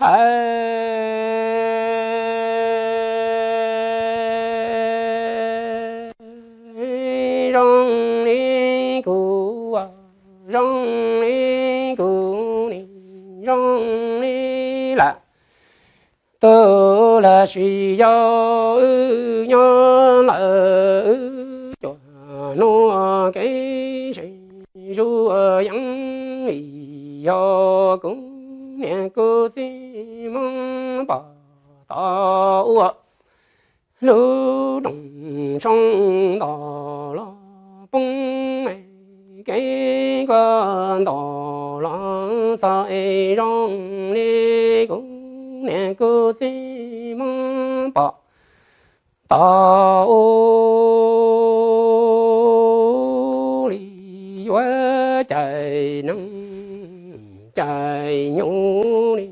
Hais zoo li kuv, zoo li kuv nim zoo li lawm. Tus lam sis yau wb nyob lawm, wb cuam hnub kev sib zuj yees, vim yog kuv niam kuv txiv Hmoob pom tau ua lub rooj soo nto los poob, kev koj nto los txog es zoo li kuv niam kuv txiv Hmoob pom tau ua li yuav cais neeg cais nyoog li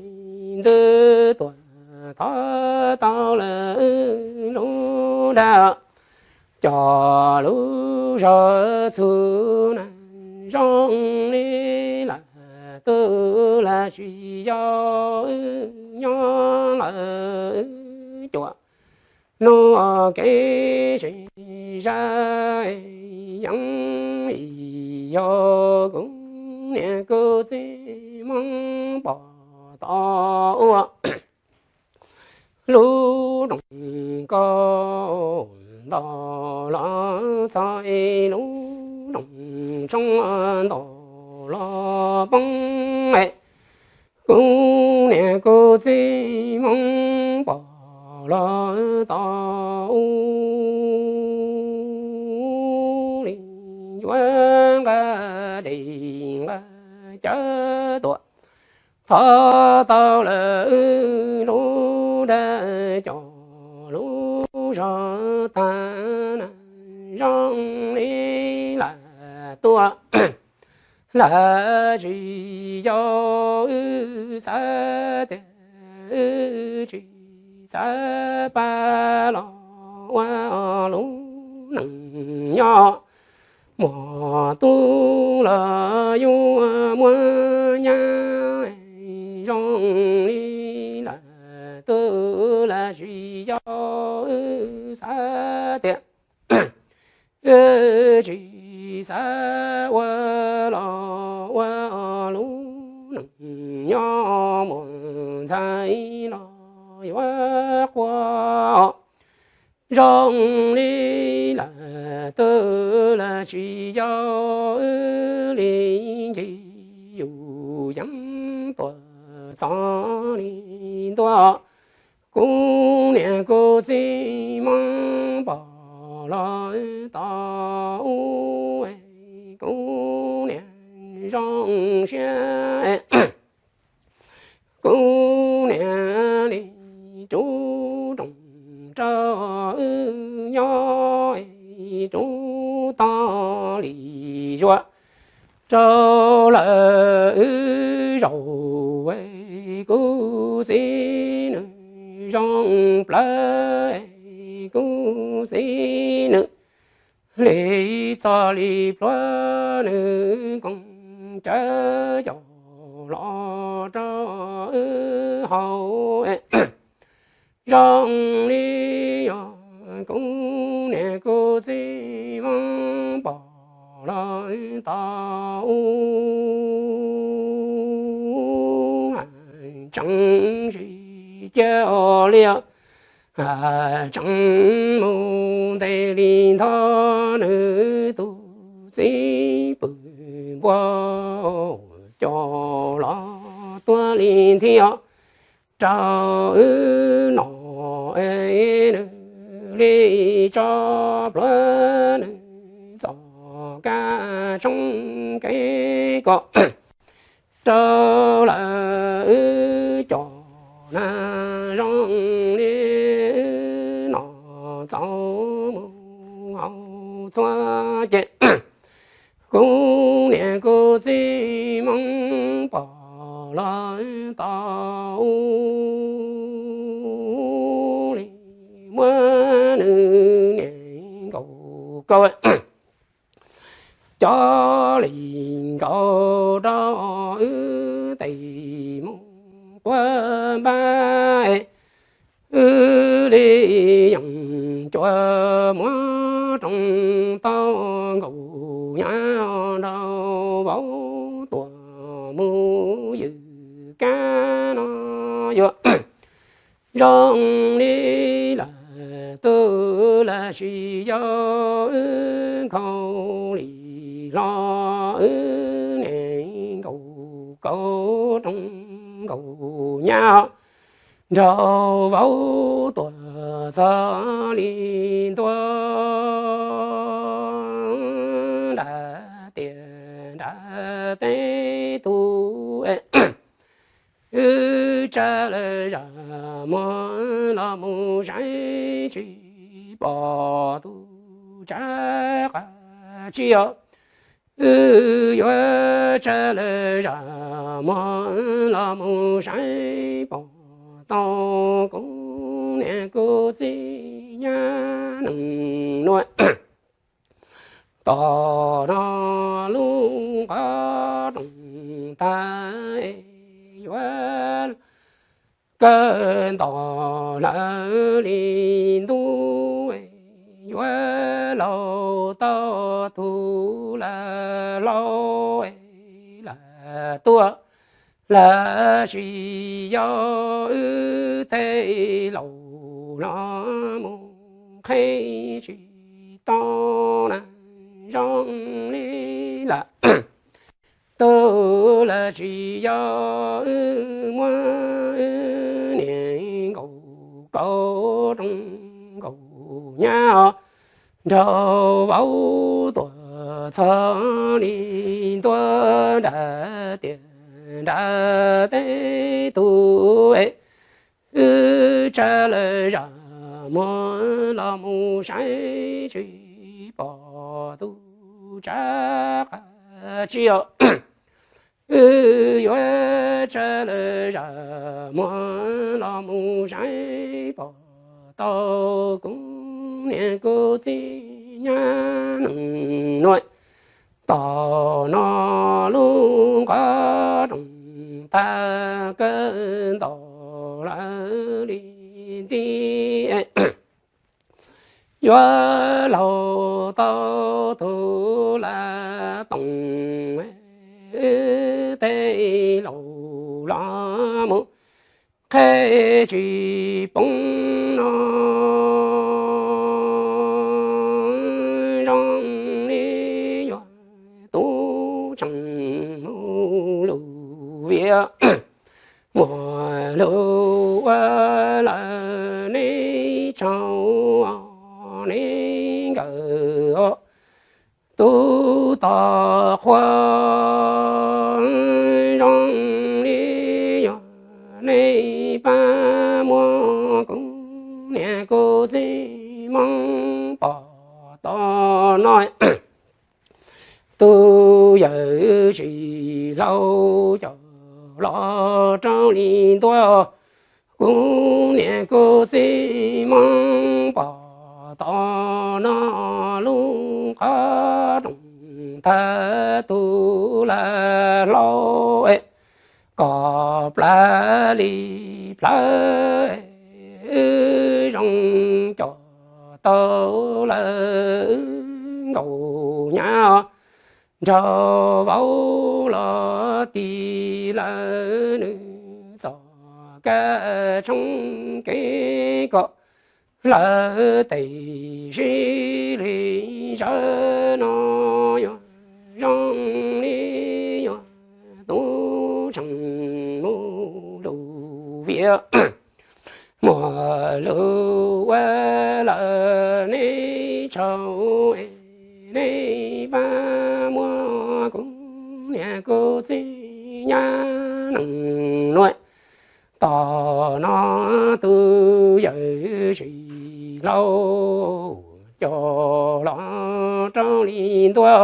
ntawd tuaj thov tau lawm lub dag cov lub zog txhua na, zoo li lawm tus lam sis yau wb nyob lawm, wb cuam hnub kev sib zaj yees, vim yog kuv niam kuv txiv Hmoob pom tau ua lub rooj koj nto los txog es lub rooj soo nto los poob, kuv niam kuv txiv Hmoob pom los tau ua li yuav nqa dej nqa cawv tuaj thov tau lawm lub dag cov lub zog tag na, zoo li lawm tus lam sis yau wb xav tias wb tsis xav pab los ua lub neej nyob, muaj tub los yuav muaj nyab, zoo li lawm tus lam sis yau wb xav tias wb tsis xav ua los ua lub neej nyob, muaj ntxhais los yuav quaj, zoo li lawm tus lam sis yau wb li ncig yus yeeb tuaj txog li ntua, kuv niam kuv txiv Hmoob pom los tau ua, kuv niam zoo siab, kuv niam li rub rooj rau wb nyob, rub tau li zuag rau lawm wb zaum, kuv txiv nws zoo plawv, kuv txiv nws li txog li plhuav, nws koom cawv coj los rau wb haus, zoo li yog kuv niam kuv txiv Hmoob pom los tau ua, tseem tsis cia li, tseem mus ntes li ntho, nws tus txiv pw npua coj los tuag li thiab, rau wb nom es nws li tso plhuav, nws txoj kab tshoob kev koj rau lawm wb cov na, zoo li wb nom txaus mus haus txhua ces, kuv niam kuv txiv Hmoob pom los tau ua li muab nws niam nkaus kaus cov li nkaus rau wb tes mus puab npab, wb li yoos cua muab roos tau nkaus nyab nrog vauv tuam mus ywm kab no yuav zoo li lawm tug lawm sis yog wb nkhaus li hlo wb niam nkaus kauv roos nkaus nyab nrog vauv tuam txog li ntua nram tiam nram teb tug wb tsa lawm zam muag los mus saib tsis pom tus tsav qab tsi os. Wb yuav tsa lawm zam muag los mus saib pom tau kuv niam kuv txiv nyab nees nuav. Tom no lub qhov rooj tag yuav kawg nto lawm li ntuj, yuav laug tau tug lawm hlau lawm tuaj lawm sis yog wb tej laus los mus qheb tsis tau na zoo li lawm tug lawm sis yog wb muab wb niam nkaus kauv roos nkaus nyab nrog vauv tuam txog li ntua nram tiam nram teb tug wb tsa lawm zam muag los mus saib tsis pom tus tsav qab tsi os. Wb yuav tsa lawm zam muag los mus saib pom tau kuv niam kuv txiv nyab nees nuav. Tom no lub qhov rooj tag kawg nto lawm li nti yuav laug tau tug lawm toom tej laus los mus qheb tsis poob no zoo li yuav tub tseem mus lug viam muaj lug ua lawm neb tsaug neb nkawm tub tom qhua zoo li yuav neb pab muab kuv niam kuv txiv Hmoob pom tom no. Tus yawm tsis hlau cov los rau li ntua, kuv niam kuv txiv Hmoob pom tom no lub qhov rooj tag tus lawm hlau kom plawv li plawv zoo cov tau lawm nkaus nyab nrog vauv los tig lawm nws txoj kab tshoob kev kom lawm tes sib li zawv no yuav zoo li yuav tub tseem mus lug viam muaj lug ua lawm neb tsaug neb pab muab kuv niam kuv txiv nyab nees nuav. Tom no tus yawm tsis hlau cov los rau li ntua,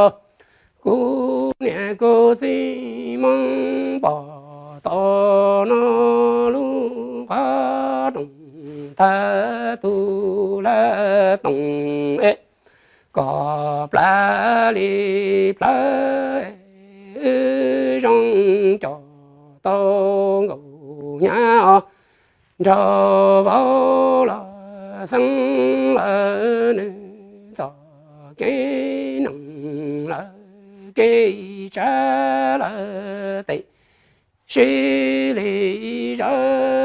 kuv niam kuv txiv Hmoob pom tom no lub qhov rooj tag tus lawm toom kom plawv li plawv zoo cov tau nkaus tus nyab os, nrog vauv los xeeb lawm nws txoj kev neeg lawm kev tsav lawm tes sib li zawv